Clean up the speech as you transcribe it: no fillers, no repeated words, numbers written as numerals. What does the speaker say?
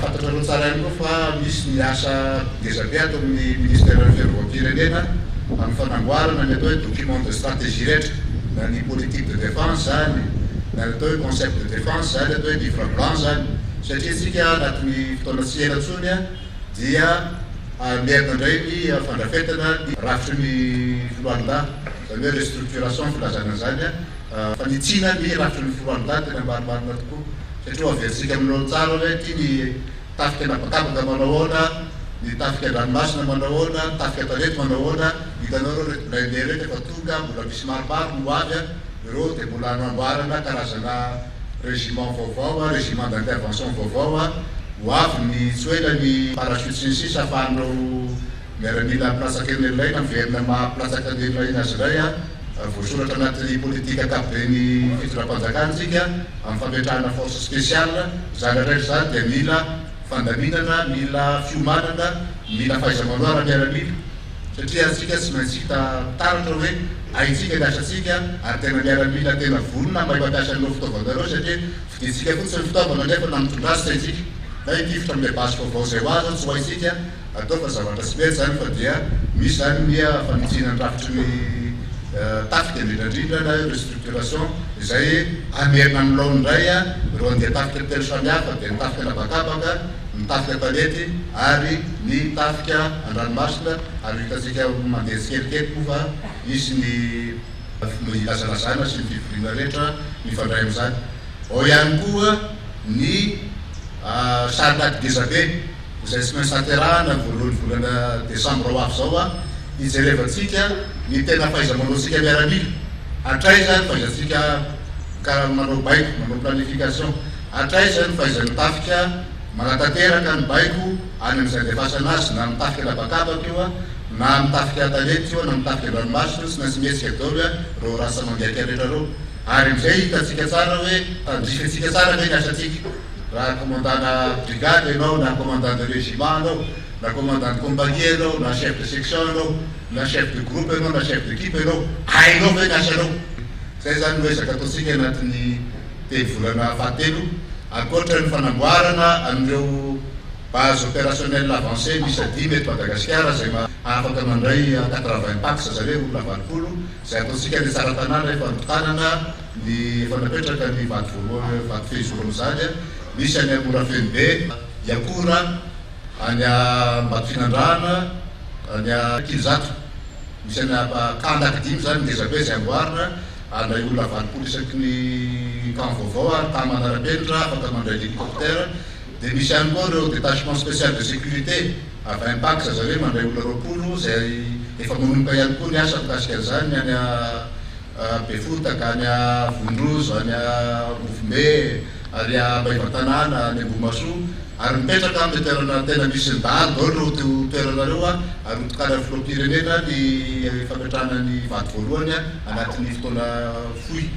Fantatrareo tsara ihany koa fa misy ny asa ngezabe ato amin'ny ministeran'ny fiarovam-pirenena amin'ny fanamboarana ny atao hoe document de stratégie rehetra, na ny politique de défense zany, na ny atao hoe concept de défense zany, atao hoe livre blanc zany, satria tsika anatin'ny fotoana tsy ela intsony dia merina indray ny fandrafetana ny rafitry ny foloalindahy, zany hoe restructuration filazana an'izany, fanitsiana ny rafitry ny foloalindahy tena marimarina tokoa, satria ho averintsika amin'ny tsara hoe ty ny tafika an'habakabaka manao ahoana, ny tafika an-dranomasina manao ahoana, ny tafika an-tanety manao ahoana. Hitanao reo reto blindé reto efa tonga, mbola misy maromaro no avy ireo, dia mbola hanamboarana karazana régiment vaovao, régiment d'intervention vaovao ho avy ny tsy ho ela, ny parachute sy ny sisa, ahafahan'ireo miaramila mpilatsaka eny ilaina miverina maha-mpilatsaka ny ilaina azy indray. Voasoratra anatin'ny politika ankapobeny fitondram-panjakana tsika amin'ny fametrahana force spéciale zany rehetra zany, dia mila fandaminana, mila fiomanana, mila fahaiza-manao ara-miaramila, satria atsika tsy maintsy hita taratra hoe haintsika ny asantsika ary tena miaramila tena vonona mahay mampiasa an'ireo fitaovanareo, satria fidintsika fotsiny fitaovana nefa na mitondra azy tsy haintsika, na hitifitra amin'ilay basy vaovao izay ho azo tsy ho haintsika atao, fa zavatra tsy mety zany. Fa dia misy zany ny fanitsiana ny rafitry ny tafika indrindrandrindra, na restructuration izay amerina amin'ny laoniny indray ireo andeha tafika telo samihafa, dia ny tafika an'habakabaka, ny tafika tanety ary ny tafika an-dranomasina. Ary hitantsika mandeha tsikelikely moa fa misy ny ilazalazana sy ny fivoriana rehetra mifandray amin'izany. Ao ihany koa ny sarinady gezabe izay tsy maintsy tanterahana ny voalohany volana desambra ho avy zao, hijerevantsika ny tena fahaiza-manaontsika miaramila, hatraiza ny fahaizantsika ka manao baiko, manao planification, hatraiza ny fahaizan'ny tafika manatanteraka ny baiko any amin'izay andefasana azy, na mitafika an'habakabaka io, na mitafika tanety io, na mitafika an-dranomasina io. Tsy maintsy mihetsika daholo reo rasa mangaika rehetra reo, ary amizay hitantsika tsara hoe tandrify antsika tsara ve ny asantsika. Raha commandant brigade ianao, na commandant de régiment anao, na commandant de compagnie ianao, na chef de section ianao, na chef de groupe ianao, na chef d'équipe ianao, hainao ve ny asanao? Zay zany no ezaka ataontsika anatin'ny 3 volana fahatelo, ankoatra ny fanamboarana an'ireo base opérationnelle avancée misy dimy eto Madagasikara zay afaka mandray 80 pax, zany hoe olona 80, zay ataontsika ny Tsaratanàna, efa nitokanana ny, efa napetraka ny vato voalohany, vato fehizoro am'izany. Misy any Morafenobe, Iakora, any Ambatofinandrahana, any Ankilizato, misy any camp dimy zany ngezabe zay amboarina andray olona 80 isaky ny camp vaovao, ary camp manara-penitra afaka mandray hélicoptère. De misy ihany koa reo détachement spécial de sécurité à 20 pax, zany hoe mandray olona 20, zay efa manomboka ihany koa ny asa mikasika an'izany any Befotaka, any Vondrozo, any Ambovombe, ary Maevatanàna, any Ambohimahasoa, ary mipetraka amin'ny toerana tena misy ny dahalo daholo reo toeranareo, ary hotokanan'ny filoham-pirenena ny fametrahana ny vato voalohany anatin'ny fotoana fohy.